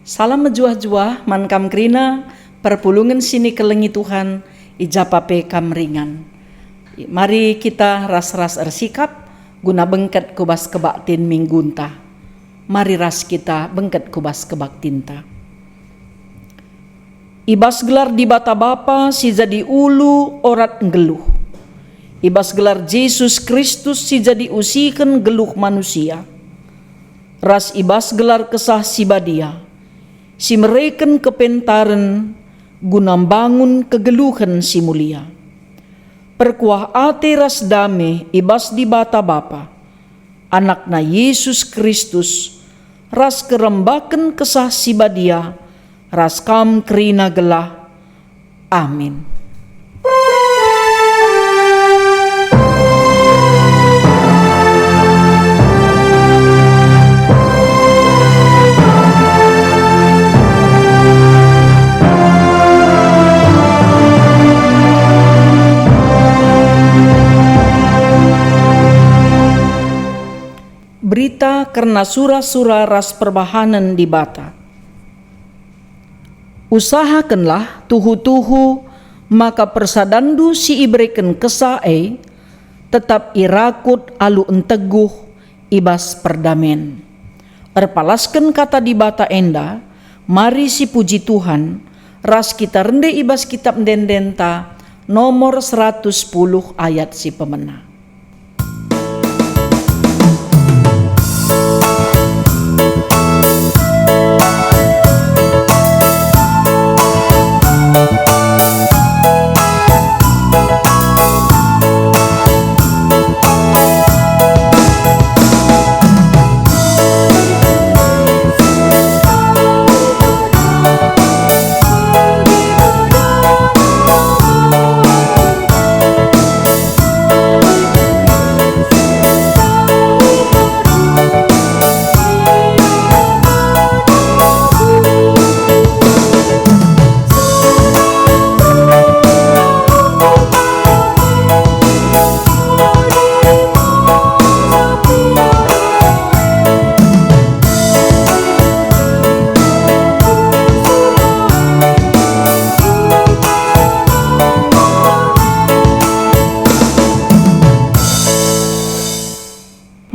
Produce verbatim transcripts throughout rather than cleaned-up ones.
Salam mejuah-juah man kam kerina, perpulungen si nikelengi Tuhan, i ja pe kam ringan. Mari kita ras-ras ersikap guna bengket ku bas kebaktin minggunta. Mari ras kita bengket ku bas kebaktinta. I bas gelar Dibata Bapa si jadi ulu orat nggeluh, i bas gelar Jesus Kristus si jadi usihen geluh manusia, ras i bas gelar Kesah Si Badia, si mereken kepentaren guna mbangun kegeluhen si mulia. Perkuah ate ras dame i bas Dibata Bapa, AnakNa Jesus Kristus, ras kerembaken Kesah Si Badia, ras kam kerina gelah. Amin. Berita kerna sura-sura ras perbahanen Dibata. Usahakenlah tuhu-tuhu maka persadanndu si ibereken Kesah e tetap irakut alu nteguh i bas perdamen. Erpalasken Kata Dibata enda, mari sipuji Tuhan, ras kita rende i bas Kitap Ende-endenta nomor seratus sepuluh ayat si pemena.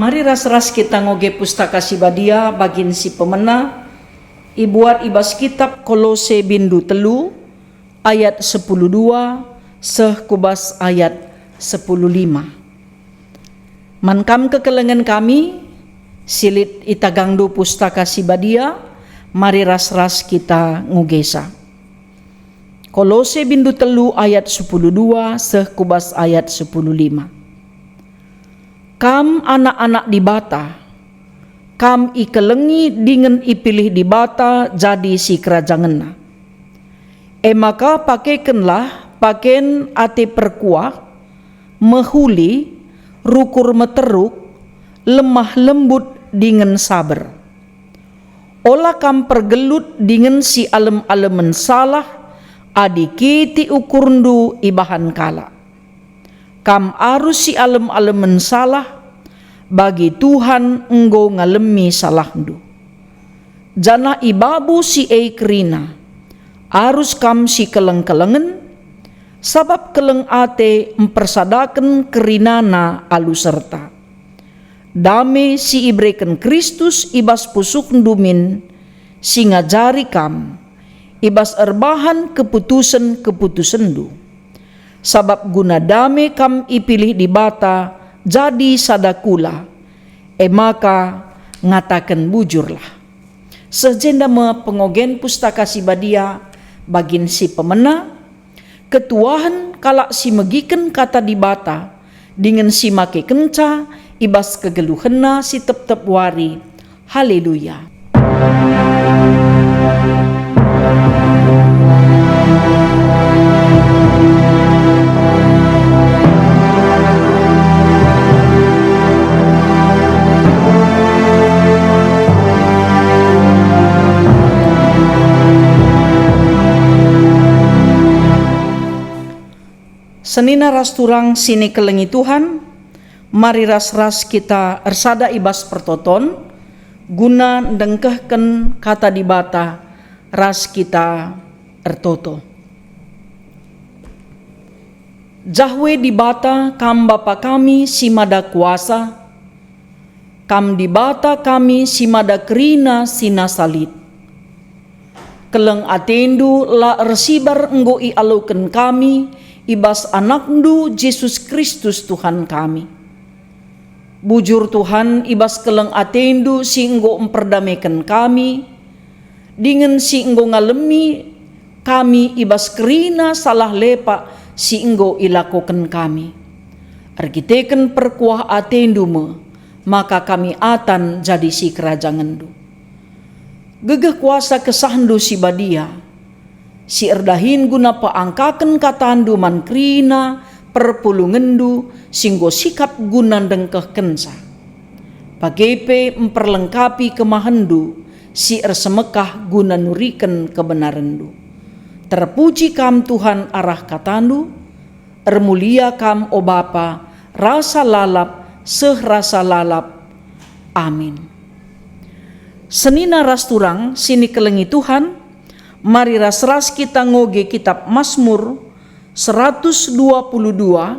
Mari ras-ras kita ngoge Pustaka Si Badia bagin si pemena, ibuat i bas Kitap Kolose bindu telu ayat sepuluh dua seh ku bas ayat sepuluh lima. Man kam kekelengen kami, si lit itagangndu Pustaka Si Badia, mari ras-ras kita ngogesa. Kolose bindu telu ayat sepuluh dua seh ku bas ayat sepuluh lima. Kam anak-anak Dibata, kam ikelengi dingen ipilih Dibata jadi sikerajangenNa. E maka pakekenlah paken ate perkuah, mehuli, rukur meteruk, lemah lembut dingen saber. Ola kam pergelut dingen sialem-alemen salah adi kitik ukurndu ibahan kalak. Kam arus sialem-alemen salah, bagi Tuhan enggo ngalemi salahndu. Janah i babo si e kerina, arus kam sikeleng-kelengen, sabap keleng ate mpersadaken kerinana alu serta. Dame si ibereken Kristus i bas pusuhndu min si ngajari kam, i bas erbahan keputusen-keputusenndu. Sabap guna dame kam ipilih Dibata jadi sada kula, e maka ngataken bujurlah. Seh jenda me pengogen Pustaka Si Badia bagin si pemena, ketuahen kalak si megiken Kata Dibata dingen si makekenca i bas kegeluhenna si tep-tep wari. Haleluya! Senina ras turang si nikelengi Tuhan, mari ras-ras kita ersada i bas pertoton, guna ndengkehken Kata Dibata Ras kita ertoto. Jahwe Dibata, Kam Bapa kami si Mada Kuasa, Kam Dibata kami si Mada Kerina si nasa lit. Keleng ateNdu la ersibar enggo ialoken kami i bas AnakNdu Jesus Kristus Tuhan kami. Bujur Tuhan, i bas keleng ateNdu si enggo mperdameken kami, dingen si enggo ngalemi kami i bas kerina salah lepak si enggo ilakoken kami. Erkiteken perkuah ateNdu me, maka kami atan jadi sikerajangenNdu. Gegeh kuasa KesahNdu si Badia, si erdahin guna peangkaken kataNdu man kerina perpulungenNdu si enggo sikap guna ndengkehkenca. Bage pe mperlengkapi kemahenNdu si ersemekah guna nuriken kebenarenNdu. Terpuji Kam, Tuhan, arah kataNdu, ermulia Kam, o Bapa, rasa lalap seh rasa lalap. Amin. Senina ras turang si nikelengi Tuhan, mari ras-ras kita ngoge Kitap Masmur seratus dua puluh dua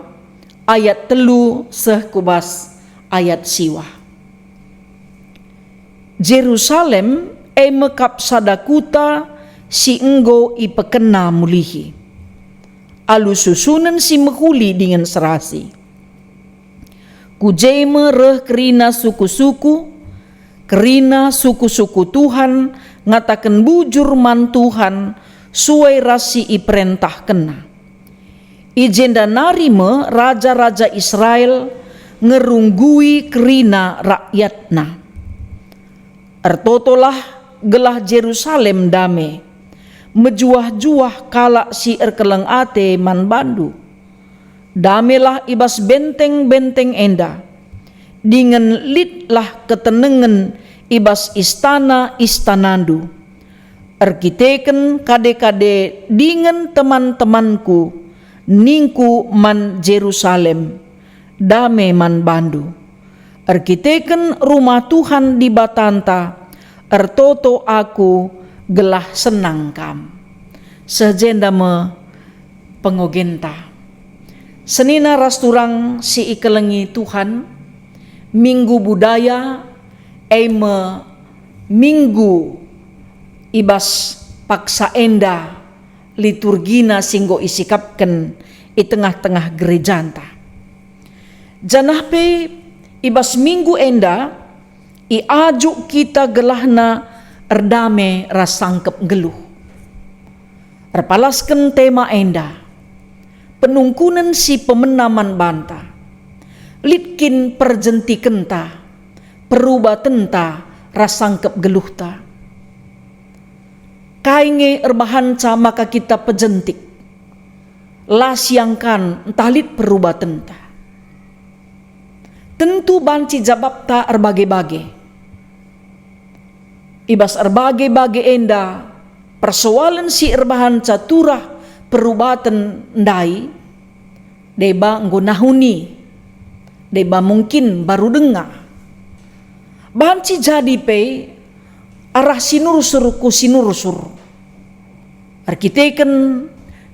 ayat telu seh ku bas ayat siwah. Jerusalem e me kap sada kuta si enggo ipekena mulihi, alu susunen si mehuli dingen serasi. Ku je me reh kerina suku-suku, kerina suku-suku Tuhan ngataken bujur man Tuhan sue ras si iperentahkenNa. I jenda nari me raja-raja Israel ngerunggui kerina rakyatna. Ertotolah gelah Jerusalem dame, mejuah-juah kalak si erkeleng ate man bandu. Damelah i bas benteng-benteng enda, dingen litlah ketenengen i bas istana-istanandu. Erkiteken kade-kade dingen teman-temanku, ningku man Jerusalem, "Dame man bandu." Erkiteken Rumah Tuhan Dibatanta, ertoto aku gelah senang kam. Seh jenda me pengogenta. Senina ras turang si ikelengi Tuhan, Minggu Budaya, e me minggu i bas paksa enda liturgina si enggo isikapken i tengah-tengah gerejanta. Janah pe i bas minggu enda, iajuk kita gelahna erdame ras sangkep nggeluh. Erpalasken tema enda, penungkunen si pemena man banta, lit kin perjentikenta, perubatenta ras sangkep geluhta? Kai nge erbahanca maka kita pejentik, la siangkan ntah lit perubatenta? Tentu banci jabapta erbage-bage. I bas erbage-bage enda, persoalen si erbahanca turah perubaten ndai, deba enggo nahuni, deba mungkin mbaru denga. Banci jadi pe arah sinursur ku sinursur. Erkiteken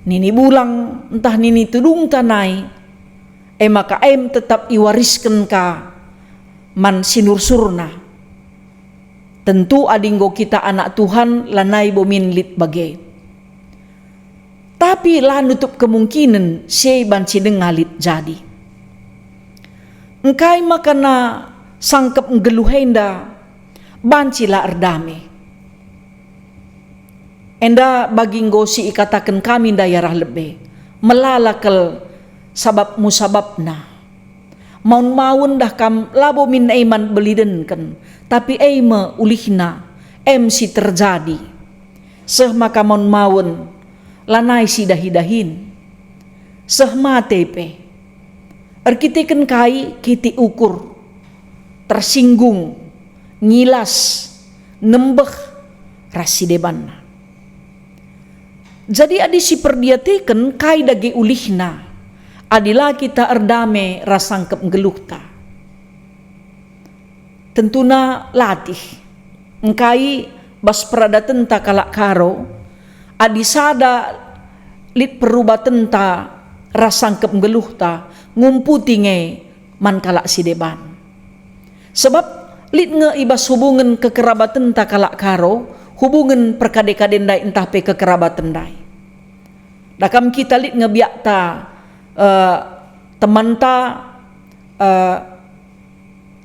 nini bulang ntah nini tudungta nai, e maka em tetap iwarisken ka man sinursurna. Tentu adi enggo kita anak Tuhan, lanai bo min lit bage. Tapi la nutup kemungkinen si e banci denga lit jadi. Engkai makana sangkep nggeluh enda banci la erdame? Enda bagi enggo si ikataken kami ndai arah lebe, melala kal sabap musabapna. Maun-maun dah kam labo min e man belidenken, tapi e me ulihna, em si terjadi. Seh maka maun-maun, lanai sidahi-dahin. Seh mate pe. Erkiteken kai kitik ukur, tersinggung, ngilas, nembeh, ras si debanna. Jadi adi siperdiateken kai dage ulihna, adi la kita erdame ras sangkep nggeluhta? Tentuna latih. Engkai Bas peradatenta kalak Karo, adi sada lit perubatenta ras sangkep nggeluhta, ngumputi nge man kalak si deban. Sebab lit nge i bas hubungen kekerabatenta kalak Karo, hubungen perkade-kaden ndai ntah pe kekerabaten ndai. Dakam kita lit nge biakta, eh, temanta, eh,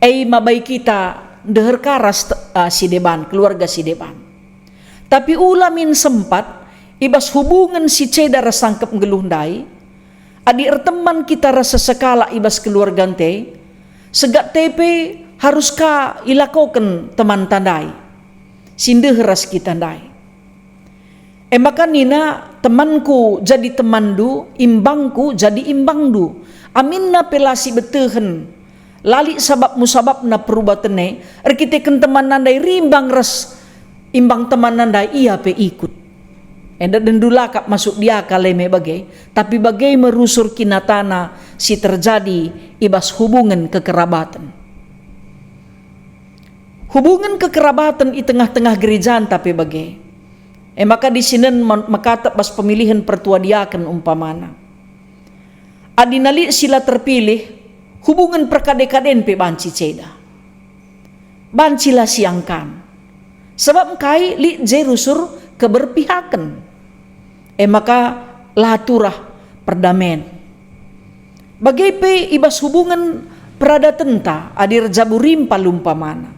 e mabai kita ndeher ka ras te-, eh, si deban, keluarga si deban. Tapi ula min sempat, i bas hubungen si ceda ras sangkep nggeluh ndai, adi erteman kita ras sesekalak i bas keluarganta, segat tepe harus ka ilakoken temanta ndai, si ndeher ras kita ndai. E maka nina, "Temanku jadi temanndu, imbangku jadi imbangndu." Aminna pe la sibetehen, la lit sabapmu sabapna perubaten e, erkiteken temanna ndai rimbang ras imbang temanna ndai ia pe ikut. Enda dendu lakap masuk diaka leme bage, tapi bage me rusur kinatana si terjadi i bas hubungen kekerabaten. Hubungen kekerabaten i tengah-tengah gerejanta pe bage. E maka disinen men-, mekatep bas pemilihen pertua diaken umpamana. Adi na lit si la terpilih, hubungen perkade-kaden pe banci ceda. Banci la siangkan. Sebab engkai lit je rusur keberpihaken. E maka la turah perdamen. Bage pe i bas hubungen peradatenta, adi erjabu rimpal umpamana.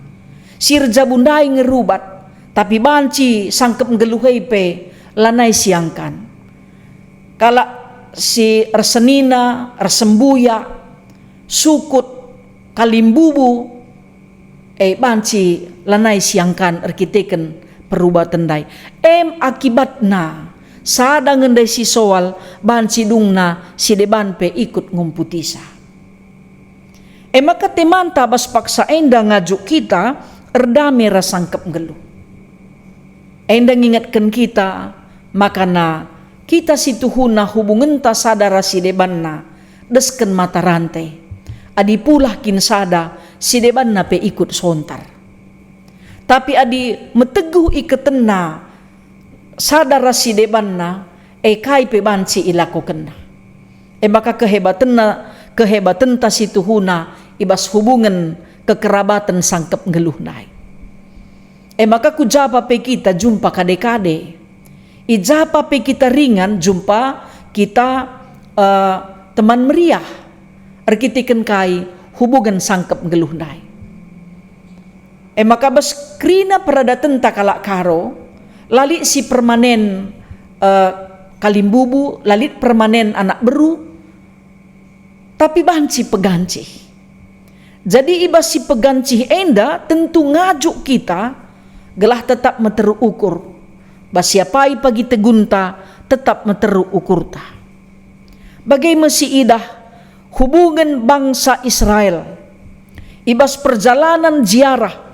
Si erjabu ndai nge rubat, tapi banci sangkep nggeluh e pe lanai siangkan. Kalak si ersenina, ersembuyak, sukut, kalimbubu, e banci lanai siangkan erkiteken perubaten ndai. Em akibatna, sada nge ndai si soal banci dungna si deban pe ikut ngumputisa. E maka temanta bas paksa enda ngajuk kita erdame ras sangkep nggeluh. Enda ngingetken kita, makana kita si tuhuna hubungenta sada ras si debanna, desken mata rante. Adi pulah kin sada, si debanna pe ikut sontar. Tapi adi meteguh iketenna sada ras si debanna, e kai pe banci ilakokenna. E maka kehebatenna, kehebatenta si tuhuna i bas hubungen kekerabaten sangkep nggeluh ndai. E maka ku japa pe kita jumpa kade-kade. I japa pe kita ringan jumpa kita, eh, teman meriah, erkiteken kai hubungen sangkep nggeluh ndai. E maka bas kerina peradatenta kalak Karo, la lit si permanen, eh, kalimbubu, la lit permanen anak beru, tapi banci pegancih. Jadi i bas si pegancih enda tentu ngajuk kita gelah tetap meteruk ukur. Bas si apai pagi tegunta tetap meteruk ukurta. Bage me si idah hubungen bangsa Israel. I bas perjalanan ziarah,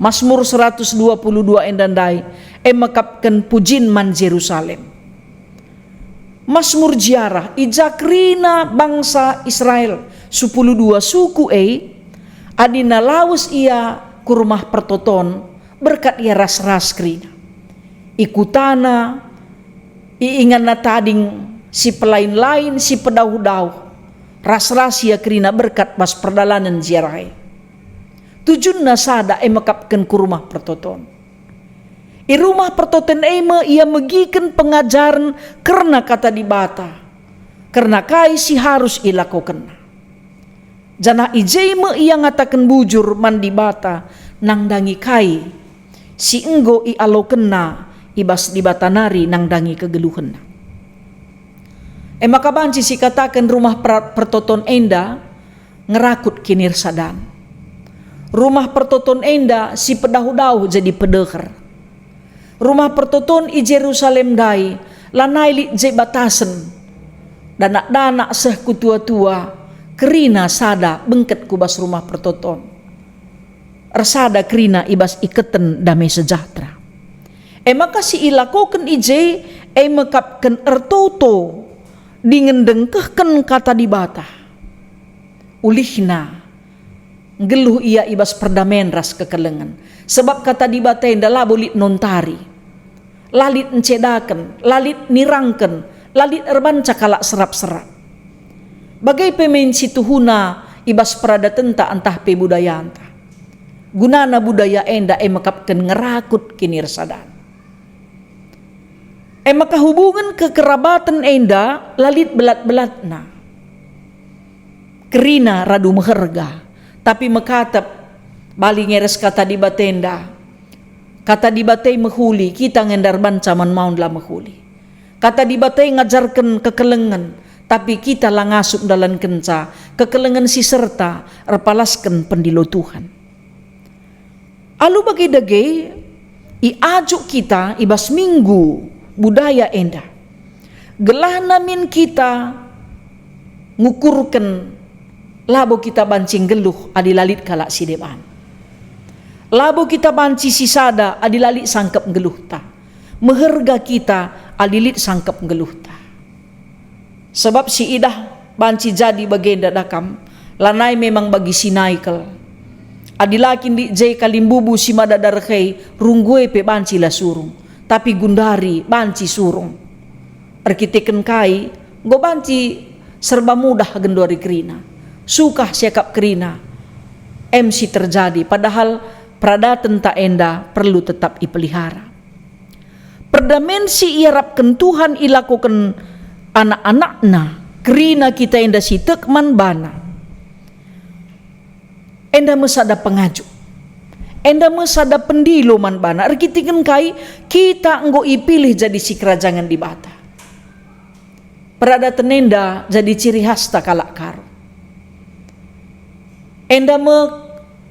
Masmur seratus dua puluh dua enda ndai, e mekapken pujin man Jerusalem. Masmur ziarah, i ja kerina bangsa Israel, sepuluh dua suku e, adina lawes ia ku rumah pertoton, berkat ia ras-ras kerina. I kutana, i inganna tading si pelain-lain, si pedauh-dauh, ras-ras ia kerina berkat bas perdalanen ziarah e. Tujunna sada e mekapken ku rumah pertoton. I rumah pertoton e me ia megiken pengajaren kerna Kata Dibata, kerna kai si harus ilakokenna. Janah i je me ia ngataken bujur man Dibata nandangi kai si enggo ialokenna i bas Dibata nari nandangi kegeluhenna. E maka banci sikataken rumah per-, pertoton enda ngerakut kinirsadan. Rumah pertoton enda si pedauh-dauh jadi pedeher. Rumah pertoton i Jerusalem ndai lanai lit je batasen. Danak-danak seh ku tua-tua, kerina sada bengket ku bas rumah pertoton. Ersada kerina i bas iketen dame sejahtera. E maka si ilakoken i je, e mekapken ertoto dingen ndengkehken Kata Dibata. Ulihna, nggeluh ia i bas perdamen ras kekelengen. Sebab Kata Dibata enda labo lit nontari, la lit ncedaken, la lit nirangken, la lit erbanca kalak serap-serap. Bage pe min situhuna i bas peradatenta ntah pe budayanta. Gunana budaya enda e mekapken ngerakut kinirsadan. E maka hubungen kekerabaten enda la lit belat-belatna. Kerina radu meherga, tapi mekatep bali nge ras Kata Dibata enda. Kata Dibata e mehuli, kita nge ndarbanca man maun la mehuli. Kata Dibata e ngajarken kekelengen, tapi kita la ngasup ndalankenca kekelengen si serta erpalasken pendilo Tuhan. Alu bage dage, iajuk kita i bas Minggu Budaya enda, gelahna min kita ngukurken labo kita banci nggeluh adi la lit kalak si deban. Labo kita banci sisada adi la lit sangkep nggeluhta. Meherga kita adi lit sangkep nggeluhta. Sebab si idah banci jadi bagenda dakam, lanai memang bagi si nai kal. Adi la kin lit je kalimbubu si mada dareh e, runggu e pe banci la surung, tapi gundari banci surung. Erkiteken kai, enggo banci serba mudah genduari kerina. Sukah siakap kerina, em si terjadi, padahal peradatenta enda perlu tetap ipelihara. Perdamen si iarapken Tuhan ilakoken anak-anakNa, kerina kita enda si tek man baNa. Enda me sada pengajuk. Enda me sada pendilo man baNa. Erkiteken kai, kita enggo ipilih jadi sikerajangen Dibata. Peradaten enda jadi ciri khasta kalak Karo. Enda me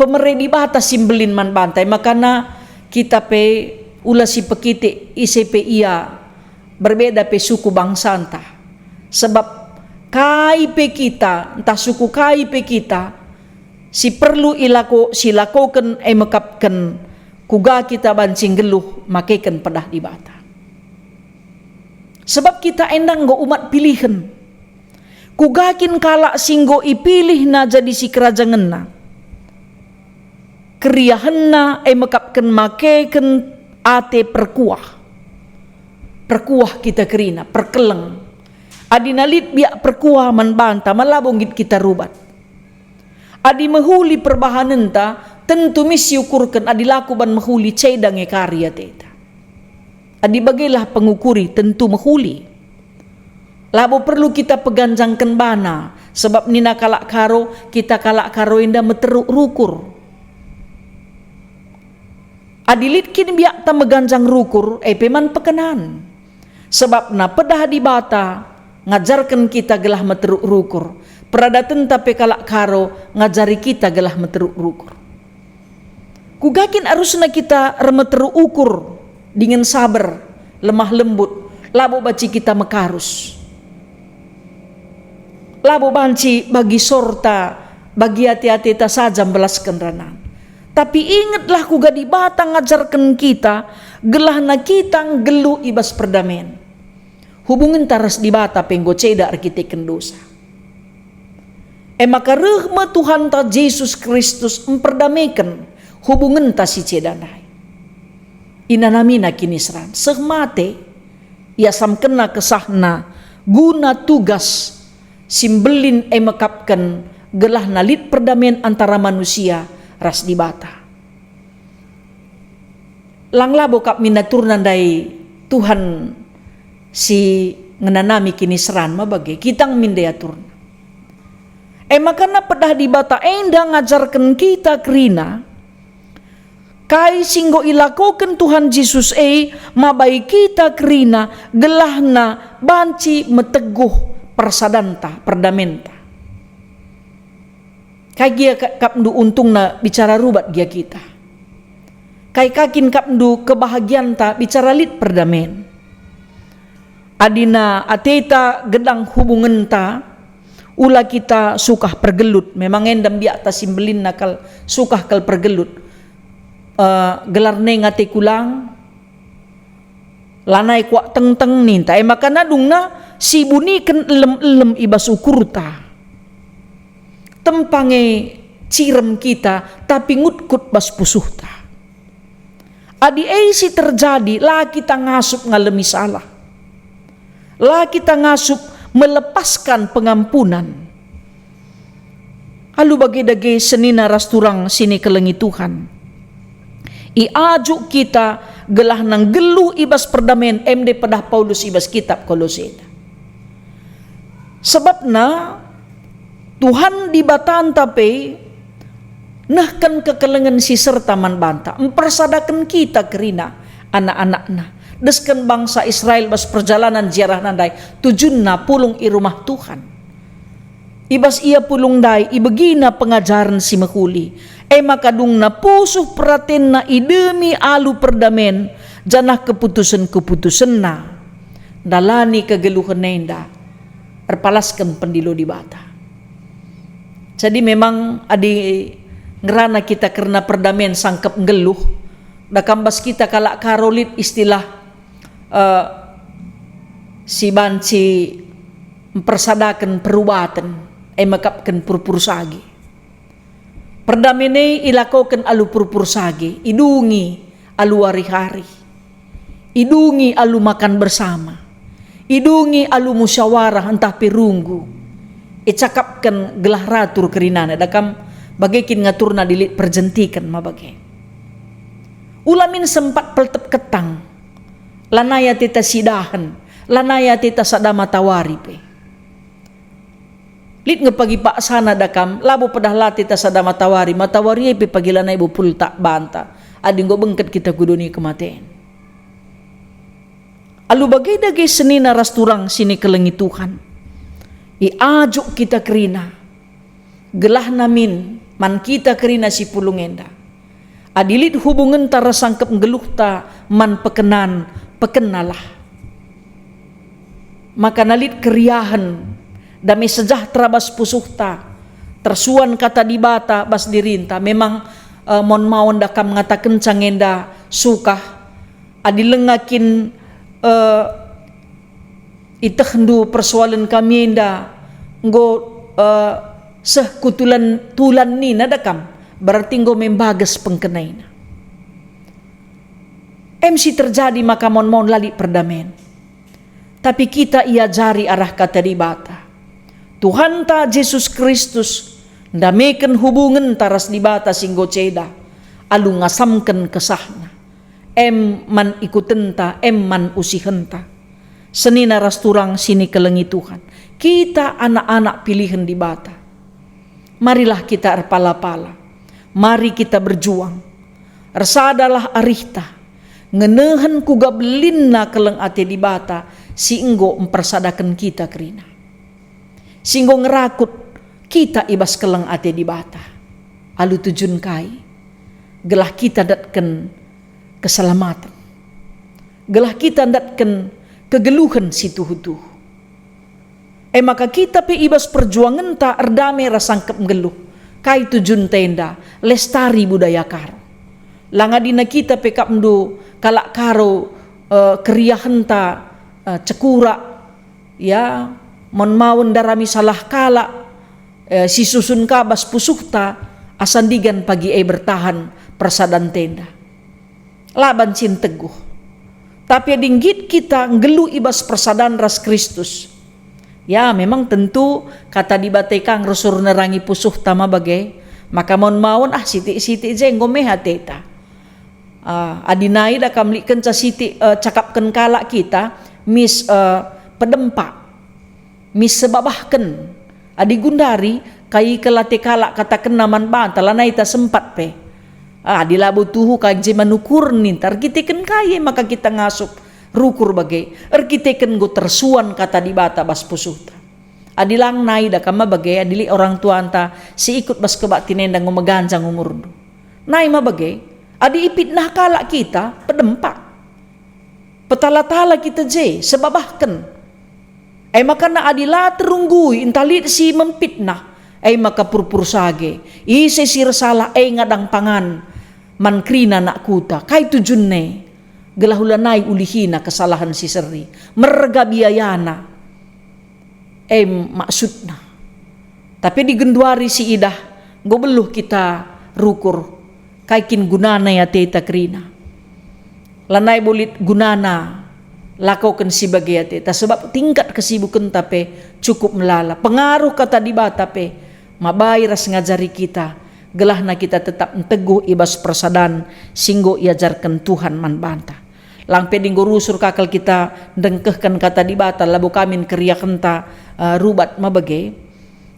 pemere Dibata si mbelin man banta, e makana kita pe ula si pekitik ise pe ia, berbeda pe suku bangsanta. Sebab kai pe kita, ntah suku kai pe kita, si perlu ilako, si lakoken e mekapken kuga kita banci nggeluh makeken pedah Dibata. Sebab kita enda enggo umat pilihen. Kuga kin kalak si enggo ipilihNa jadi sikerajangenNa? KeriahenNa e mekapken makeken ate perkuah. Perkuah kita kerina, perkeleng. Adina lit biak perkuah man banta, ma labo nggit kita rubat. Adi mehuli perbahanenta, tentu mis siukurken, adi la kuban mehuli, ceda nge kari ateta. Adi bagelah pengukuri, tentu mehuli. Labo perlu kita peganjangken bana, sebab nina kalak Karo, kita kalak Karo enda meteruk rukur. Adi lit kin biakta meganjang rukur, e pe man pekenan. Sebabna pedah Dibata ngajarken kita gelah meteruk rukur. Peradatenta pe kalak Karo ngajari kita gelah meteruk rukur. Kuga kin arusna kita ermeteruk ukur, dingen saber, lemah lembut, labo banci kita mekarus. Labo banci bagi sorta, bagi ate-ateta saja mbelasken ranan. Tapi ingetlah kuga Dibata ngajarken kita, gelahna kita nggeluh i bas perdamen. Hubungenta ras Dibata pe enggo ceda erkiteken dosa. E maka reh me Tuhanta Jesus Kristus mperdameken hubungenta si ceda ndai. Inanamina kiniseran, seh mate, iasamkenna kesahna guna tugas si mbelin e mekapken gelahna lit perdamen antara manusia ras Dibata. Lang labo kap min aturna ndai Tuhan si ngenanami kiniseran ma bage, kita nge min ndai aturna. E maka na pedah Dibata enda ngajarken kita kerina, kai si enggo ilakoken Tuhan Jesus e mabai kita kerina gelahna banci meteguh persadanta, perdamenta. Kai gia ka-, kapndu untungna bicara rubat gia kita? Kai ka kin kapndu kebahagianta bicara lit perdamen? Adina ateta gedang hubungenta, ula kita sukah pergelut. Memang enda mbiakta si mbelinna kal, sukah kal pergelut. Eh, gelar neng ateku lang, lanai kuak tengteng ninta, e maka nadungna sibuniken elem-elem i bas ukurta. Tempa nge cirem kita, tapi ngutkut bas pusuhta. Adi e si terjadi, la kita ngasup ngalemi salah. La kita ngasup melepaskan pengampunan. Alu bage dage senina ras turang si nikelengi Tuhan. Iajuk kita gelah nggeluh i bas perdamen, em nde pedah Paulus i bas kitab Kolose. Sebabna Tuhan Dibatanta pe nehken kekelengen si serta man banta, mpersadaken kita kerina anak-anakNa, desken bangsa Israel bas perjalanan ziarahna ndai, tujunna pulung i rumah Tuhan. I bas ia pulung ndai ibegina pengajaren si mehuli, e maka dungna pusuh peratenna idemi alu perdamen, janah keputusen-keputusenna ndalani kegeluhen enda erpalasken pendilo Dibata. Jadi memang adi ngerana kita kerna perdamen sangkep nggeluh, dakam bas kita kalak Karo lit istilah, eh, si banci mpersadaken perubaten, e mekapken purpur sage. Perdamen e ilakoken alu purpur sage, idungi alu wari-hari, idungi alu makan bersama, idungi alu musyawarah ntah pe runggu, icakapken gelah ratur kerinana, dakam bage kin ngaturna dilit perjentiken ma bage. Ula min sempat peltep ketang, lanai ateta sidahen, lanai ateta sada matawari pe. Lit nge pagi paksana dakam, labo pedah la ateta sada matawari, matawari e pe pagi lanai bo pultak banta, adi enggo bengket kita ku doni kematen. Alu bage dage senina ras turang si nikelengi Tuhan. Iajuk kita kerina, gelahna min man kita kerina si pulung enda. Adi lit hubungenta ras sangkep nggeluhta man pekenan, pekenalah. Maka na lit keriahen, dame sejahtera bas pusuhta, tersuan kata Dibata bas dirinta. Memang, eh, mon maon dakam ngatakenca ngenda sukah, adi langa kin, eh, itehndu persoalen kami enda enggo, eh, seh ku tulan-tulan nina dakam, berarti enggo membages pengkenaina. Em si terjadi maka mon-mon la lit perdamen. Tapi kita iajari arah kata Dibata. Tuhanta Jesus Kristus ndameken hubungenta ras Dibata si enggo ceda, alu ngasamken kesahna. Em man ikutenta, em man usihenta. Senina ras turang si nikelengi Tuhan. Kita anak-anak pilihen Dibata. Marilah kita erpala-pala. Mari kita berjuang. Ersadalah arihta. Ngenehen kuga belinna keleng ate Dibata si enggo mpersadaken kita kerina. Si enggo ngerakut kita i bas keleng ate Dibata. Alu tujun kai? Gelah kita ndatken keselamaten. Gelah kita ndatken kegeluhen si tuhu-tuhu. E maka kita pe i bas perjuangenta erdame ras sangkep nggeluh. Kai tujunta enda? Lestari budaya Karo. Lang adina kita pe kap ndu kalak Karo, eh, keriahenta, eh, cekurak, ya, mon mawen ndarami salah kalak, eh, si susun ka bas pusuhta, asa ndigan pagi e bertahan persadanta enda. La banci nteguh. Tapi adi nggit kita nggeluh i bas persadan ras Kristus, ya, memang tentu kata Dibata e ka ngersur nerangi pusuhta ma bage, maka mon mawen, ah, sitik-sitik je enggo meh ateta. Ah, adi nai dakam likenca sitik, eh, cakapken kalak kita, mis, eh, pedempak. Mis sebabahken. Adi gundari, kai kal ate kalak katakenna man banta, lanai ta sempat pe. Ah, adi labo tuhu kai je man ukuren ninta, erkiteken kai e maka kita ngasup rukur bage? Erkiteken enggo tersuan kata Dibata bas pusuhta. Adi lang nai dakam ma bage, adi lit orang tuanta si ikut bas kebaktin enda enggo meganjang umurndu. Nai ma bage, adi ipitnah kalak kita, pedempak. Petala-tala kita je, sebabahken. E maka na adi la terunggui ntah lit si memfitnah, e maka purpur sage, ise si ersalah e ngadang pangan man kerina anak kuta, kai tujunna e? Gelah ulanai ulihina kesalahen si seri, merga biayana. E maksudna. Tapi adi genduari si idah, enggo beluh kita rukur, kai kin gunana e ateta kerina. Lanai bo lit gunana lakoken si bage ateta, sebab tingkat kesibukenta pe cukup melala. Pengaruh Kata Dibata pe mabai ras ngajari kita, gelahna kita tetap nteguh i bas persadan si enggo iajarken Tuhan man banta. Lang pe enggo rusur ka kal kita ndengkehken Kata Dibata, labo kami keriahenta, eh, rubat mebege.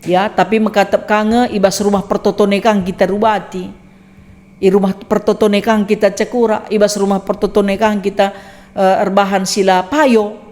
Ya, tapi mekatep ka nge i bas rumah pertoton e ka kita rubati. I rumah pertoton e ka kita cekura, i bas rumah pertoton e ka kita, eh, erbahan si la payo.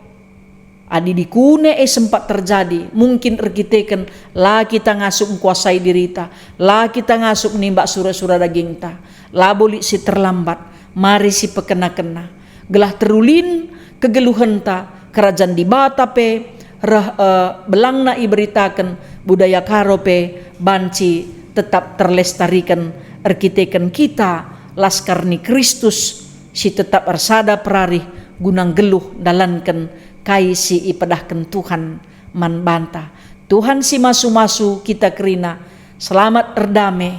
Adi dikune e sempat terjadi, mungkin erkiteken la kita ngasup ngkuasai dirita, la kita ngasup nimbak sura-sura dagingta, labo lit si terlambat, mari si pekena-kena. Gelah terulin kegeluhenta, Kerajan Dibata pe reh, eh, belangna iberitaken, budaya Karo pe banci tetap terlestariken erkiteken kita las karni Kristus si tetap ersada perarih guna nggeluh ndalanken kai si ipedahken Tuhan man banta. Tuhan si masu-masu kita kerina, selamat erdame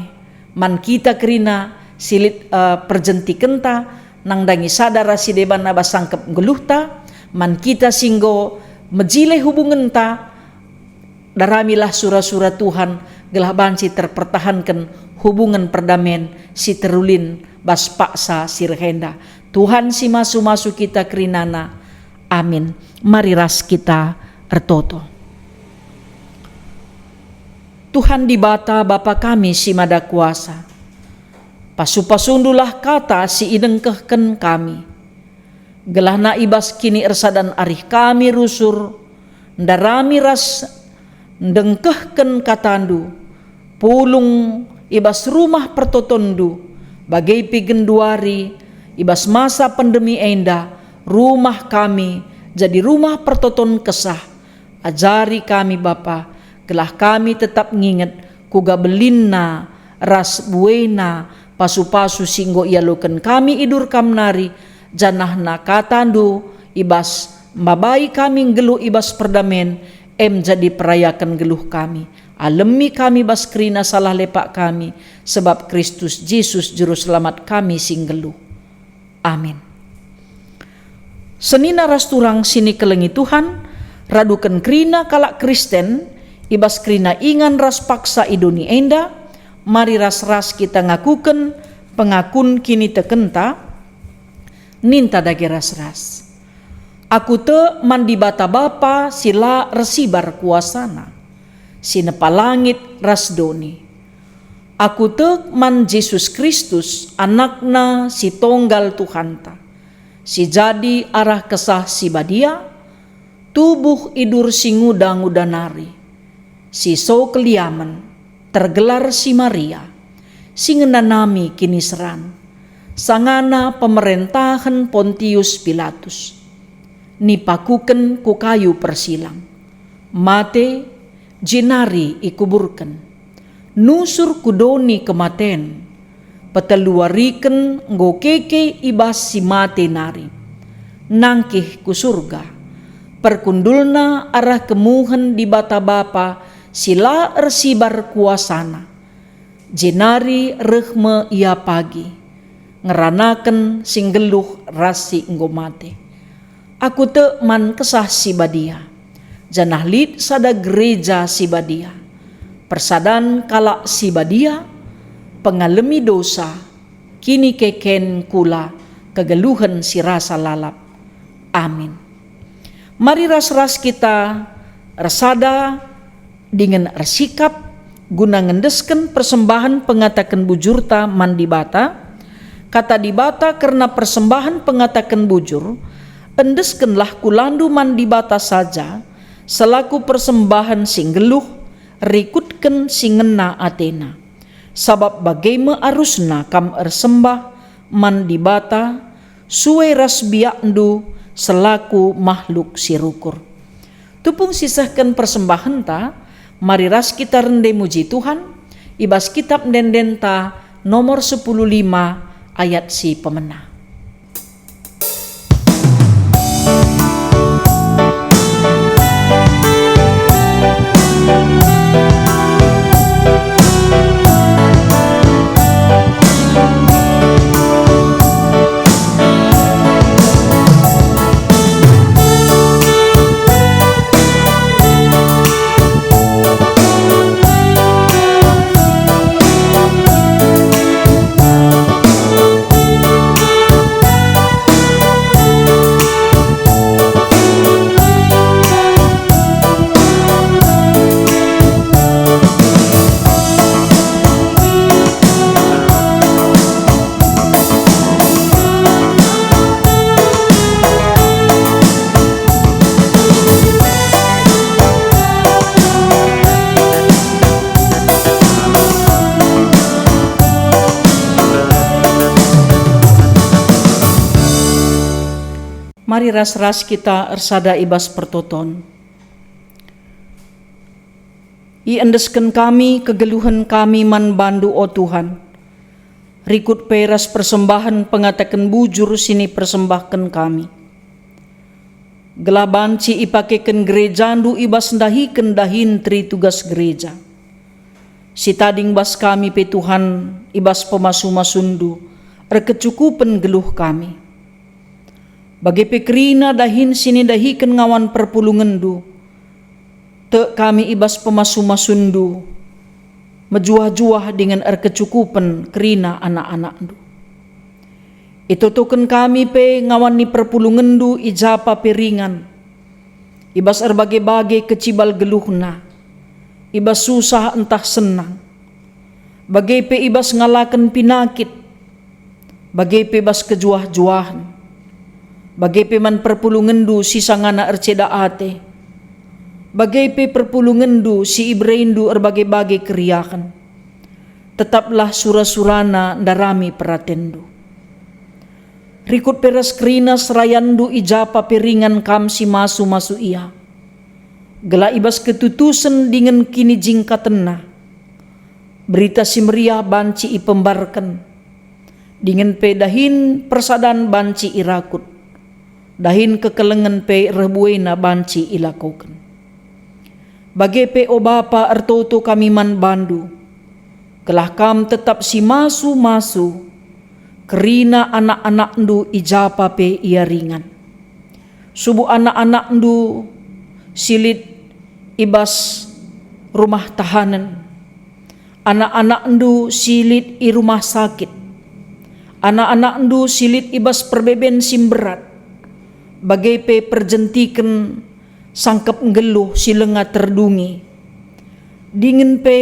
man kita kerina si lit, eh, perjentikenta, nandangi sada ras si deban aba sangkep nggeluhta, man kita si enggo mejile hubungenta, daramilah sura-sura Tuhan, gelah banci terpertahanken hubungen perdamen si terulin bas paksa si reh enda. Tuhan si masu-masu kita kerinana. Amin. Mari ras kita ertoto. Tuhan Dibata, Bapa kami si Mada Kuasa, pasu-pasundulah kata si idengkehken kami, gelahna i bas kiniersadan arih kami rusur, ndarami ras ndengkehken katandu, pulung i bas rumah pertotonndu, bage pe genduari i bas masa pandemi enda, rumah kami jadi rumah pertoton Kesah. Ajari kami, Bapa, gelah kami tetap nginget kuga belinna ras buena pasu-pasu si enggo ialoken kami i dur Kam nari, janahna katandu i bas mbabai kami nggeluh i bas perdamen, em jadi perayaken nggeluh kami. Alemi kami bas kerina salah lepak kami, sebab Kristus Jesus Juru Selamat kami si nggeluh. Amin. Senina ras turang si nikelengi Tuhan, raduken kerina kalak Kristen, i bas kerina ingan ras paksa i doni enda, mari ras-ras kita ngakuken pengakun kinitekenta, ninta dage ras-ras. Aku tek man Dibata Bapa si la ersibar kuasaNa, si nepa langit ras doni. Aku tek man Jesus Kristus, AnakNa si tonggal Tuhanta, si jadi arah Kesah Si Badia, tubuh i dur si nguda-nguda nari, si so keliamen, tergelar si Maria, si ngenanami kiniseran, sangana pemerentahen Pontius Pilatus. Nipakuken ku kayu persilang, mate, jenari ikuburken. Nusur ku doni kematen, peteluariken enggo keke i bas si mate nari. Nangkih ku Surga, perkundulna arah kemuhen Dibata Bapa si la ersibar kuasaNa. Jenari reh me Ia pagi, ngeranaken si nggeluh ras si enggo mate. Aku tek man Kesah Si Badia, janah lit sada gereja si badia, persadan kalak si badia, pengalemi dosa, kinikeken kula, kegeluhen si rasa lalap. Amin. Mari ras-ras kita ersada dingen ersikap guna ngendesken persembahen pengataken bujurta man Dibata. Kata Dibata kerna persembahen pengataken bujur, "Endeskenlah kulandu man Dibata saja, selaku persembahen si nggeluh, rikutken si ngena ateNa. Sabap bage me arusna kam ersembah man Dibata, sue ras biakndu selaku mahluk si rukur." Tupung sisehken persembahenta, mari ras kita rende muji Tuhan i bas Kitab Ende-endenta nomor sepuluh lima ayat si pemena. Mari ras-ras kita ersada i bas pertoton. Iendesken kami kegeluhen kami man bandu, o Tuhan. Rikut pe ras persembahen pengataken bujur si nipersembahken kami. Gelah banci ipakeken gerejandu i bas ndahiken dahin teri tugas gereja. Si tading bas kami pe Tuhan, i bas pemasu-masundu, erkecukupen geluh kami. Bage pe kerina dahin si nidahiken ngawan perpulungenndu, tek kami i bas pemasu-masundu, mejuah-juah dingen erkecukupen kerina anak-anakndu. Itotoken kami pe ngawan ni perpulungenndu i japa pe ringan, i bas erbage-bage kecibal geluhna, i bas susah ntah senang, bage pe i bas ngalaken pinakit, bage pe bas kejuah-juahen, bage pe man perpulungenndu si sangana erceda ate, bage pe perpulungenndu si ibereindu erbage-bage keriahen. Tetaplah sura-surana ndarami peratenndu. Rikut pe ras kerina serayanndu i japa pe ringan kam si masu-masu ia, gelah i bas ketutusen dingen kinijingkatenna, Berita Si Meriah banci ipembarken, dingen pe dahin persadan banci irakut, dahin kekelengen pe reh buena banci ilakoken. Bage pe, o Bapa, ertoto kami man bandu, gelah kam tetap si masu-masu kerina anak-anakndu i japa pe ia ringan. Subuk anak-anakndu si lit i bas rumah tahanen, anak-anakndu si lit i rumah sakit, anak-anakndu si lit i bas perbeben si mberat, bage pe perjentiken sangkep nggeluh si langa terdungi, dingen pe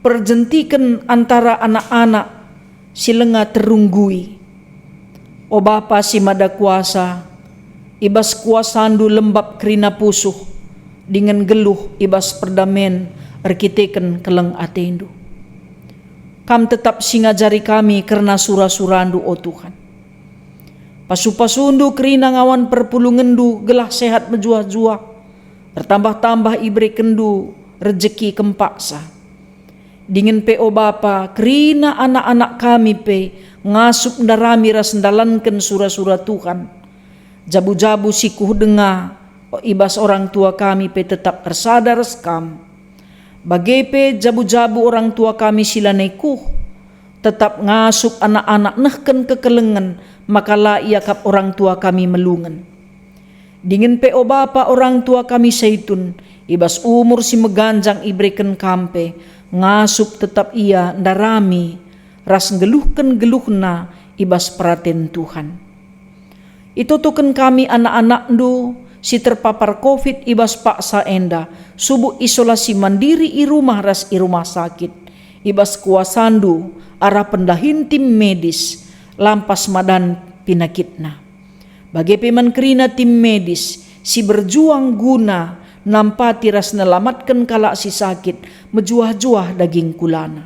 perjentiken antara anak-anak si langa terunggui. O Bapa si Mada Kuasa, i bas kuasandu lembab kerina pusuh dingen geluh i bas perdamen erkiteken keleng atendu. Kam tetap si ngajari kami kerna sura-surandu, o Tuhan. Pasu-pasundu kerina ngawan perpulungenndu gelah sehat mejuah-juah, ertambah-tambah iberekenndu rejeki kempaksa. Dingen pe, o Bapa, kerina anak-anak kami pe ngasup ndarami ras ndalanken sura-sura Tuhan. Jabu-jabu si kuh denga i bas orang tua kami pe tetap ersada ras kam. Bage pe jabu-jabu orang tua kami si lanai kuh, tetap ngasup anak-anak nehken kekelengen maka la iakap orang tua kami melungen. Dingen pe, o Bapa, orang tua kami Saitun, i bas umur si meganjang ibereken kam pe, ngasup tetap ia ndarami ras nggeluhken geluhna i bas peraten Tuhan. Itotoken kami anak-anakndu si terpapar covid i bas paksa enda, subuk isolasi mandiri i rumah ras i rumah sakit, i bas kuasandu arah pendahin tim medis, lampas madan pinakitna. Bage pe man kerina tim medis si berjuang guna nampati ras nelamatken kalak si sakit mejuah-juah daging kulana.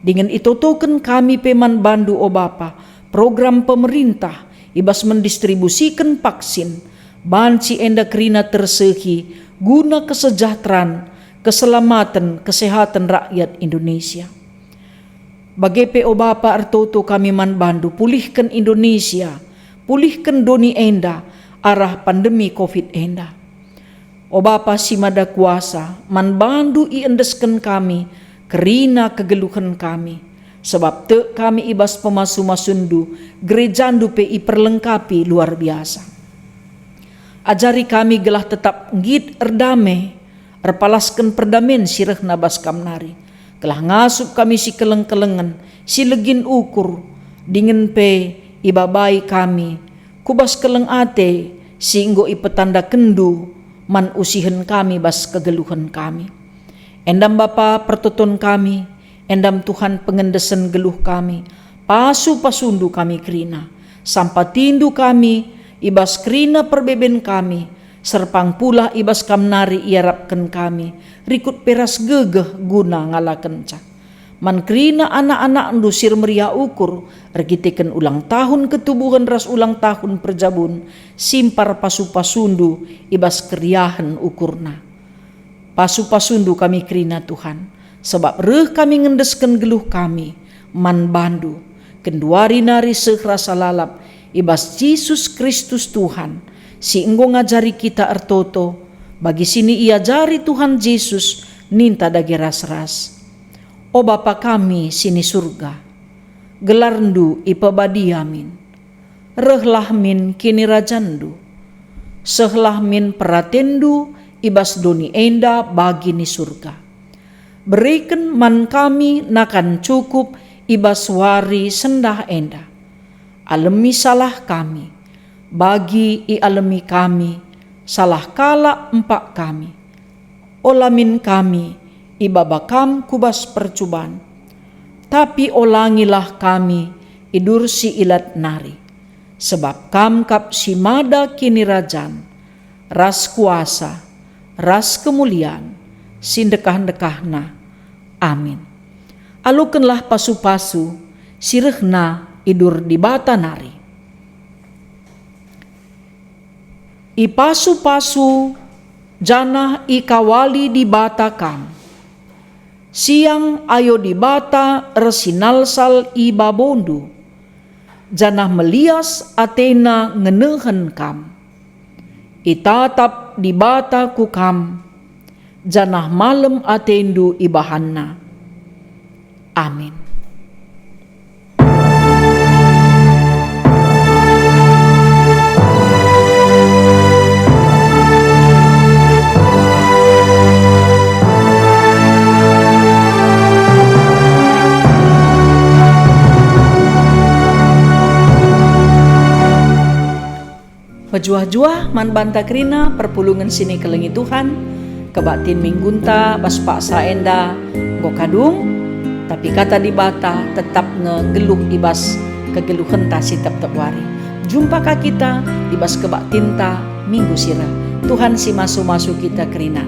Dingen itotoken kami pe man bandu, o Bapa, program pemerintah i bas mendistribusiken vaksin, banci enda kerina tersehi guna kesejahteraan, keselamaten, kesehatan rakyat Indonesia. Bage pe, o Bapa, ertoto kami man bandu, pulihken Indonesia, pulihken doni enda arah pandemi covid enda. O Bapa si Mada Kuasa, man bandu iendesken kami kerina kegeluhen kami, sebab tek kami i bas pemasu-masundu, gerejandu pe iperlengkapi luar biasa. Ajari kami gelah tetap nggit erdame, erpalasken perdamen si rehna bas kam nari, gelah ngasup kami si keleng-kelengen, si legin ukur, dingen pe ibabai kami ku bas keleng ate si enggo ipetandakenndu man usihen kami bas kegeluhen kami. Endam Bapa pertoton kami, endam Tuhan pengendesen geluh kami, pasu-pasundu kami kerina, sampatindu kami i bas kerina perbeben kami, serpang pulah i bas kam nari iarapken kami, rikut pe ras gegeh guna ngalakenca. Man kerina anak-anakndu si ermeriah ukur erkiteken ulang tahun ketubuhen ras ulang tahun perjabun, simpar pasu-pasundu i bas keriahen ukurna. Pasu-pasundu kami kerina, Tuhan, sabap reh kami ngendesken geluh kami man bandu, genduari nari seh rasa lalap i bas Jesus Kristus Tuhan, si enggo ngajari kita ertoto, bagi si niajari Tuhan Jesus ninta dage ras-ras. O Bapa kami si ni Surga, gelarNdu ipebadia min. Rehlah min kinirajanNdu. Sehlah min peratenNdu i bas doni enda bagi ni Surga. Bereken man kami nakan cukup i bas wari sendah enda. Alemi salah kami, bagi ialemi kami salah kalak empak kami. Ola min kami ibaba Kam ku bas percuban, tapi olangilah kami i bas si ilat nari, sebab Kam kap si mada kinirajan, ras kuasa, ras kemulian, si ndekah-ndekahna. Amin. Alokenlah pasu-pasu si rehna i bas Dibata nari. Ipasu-pasu janah ikawali Dibata kam. Siang ayo Dibata ersinalsal i babondu, janah melias ateNa ngenehen kam. Itatap Dibata ku kam, janah malem atendu ibahanNa. Amin. Mejuah-juah man banta kerina perpulungen si nikelengi Tuhan. Kebaktin minggunta bas paksa enda enggo kadung, tapi Kata Dibata tetap nge nggeluh i bas kegeluhenta si tep-tep wari. Jumpa ka kita i bas kebaktinta minggu si reh. Tuhan si masu-masu kita kerina.